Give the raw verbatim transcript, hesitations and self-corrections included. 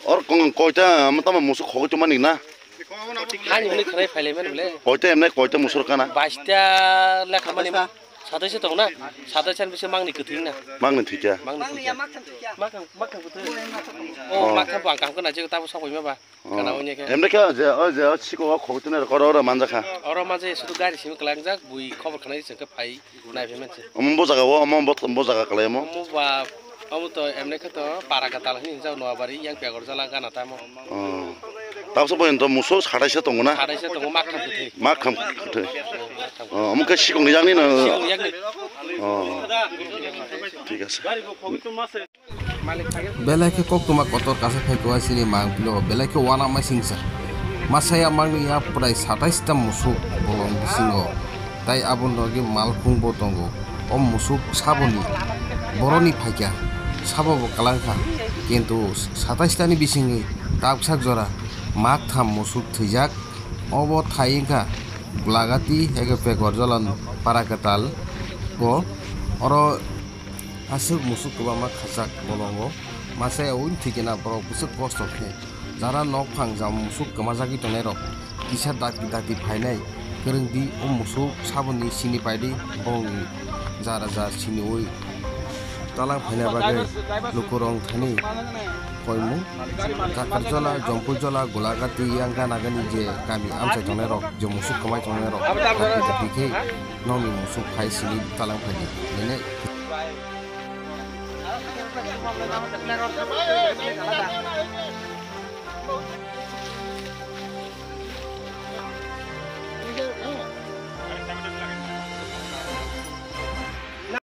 Or kong koita, ama tama musuk khogwi tongmani na? Ani hwnwi khwnai phailaimani bole. Koita emnai koita musuk kana? Baista lekha mani. Sataisa tong na? Sataisa ni bisi mangni kwthwi na. Mangni thwikya? Mangni thwikya. Makham, makham kwthwi. Oh, makham bo ang kaham khna jek tabo sok bai ma ba. Oh. Kana onya khe. Emre khe je, o je, o siko o khogwi tongna rok oro, oro manjakha. Oro manjakha, sudu gari simi kwlangjak, bui khobor khna jek phai. Nai phai manse. Omo bo jaga o, omo bo, bo jaga kwlai omo? Omo ba, omo to emne khe to para katal hini hinjak Noabari yang Pegorjala gana tamo. Oh. Tabsa poyonto muso sataisa tongo na? Sataisa tongo, makham kwthwi. Makham kwthwi. Oh, omo khe sikong ni jagni na? Sikong yakni. Oh. Thik ase. Belai khe koktwma kotor kasa phai kua chini mangpili o, belai khe uanama singsa. Masaya mangni ya prai satais ta musuk bolong bisingo, tai aboni logi malkhung bo tongo. O musuk saboni boroni phaikya, sabo bo kwlangkha, kintu satais tani bisingwi taksak jora maktham musuk thwijak. Obo thai wngkha Gulagati eke Pekorjala para kwtal o, oro aswk musuk kwbangma khajak bolongo. Masa ya wng thikena borok bwswk kosto khe jara nok phang jam musuk kwmajagwi tongnairok kisa dakti dakti phainai kwrwngdi o musuk saboni sini paidi bongni jara jar siniwi talang phaina bagwi lukurok thani koimung Takarjala, Jompuijala, Gulagati, yang gana gani je kami amchai tongnairok, je musuk kwmai tongnairok, dakti dakti khe nokni musuk phai sini talang phaidi. Nini.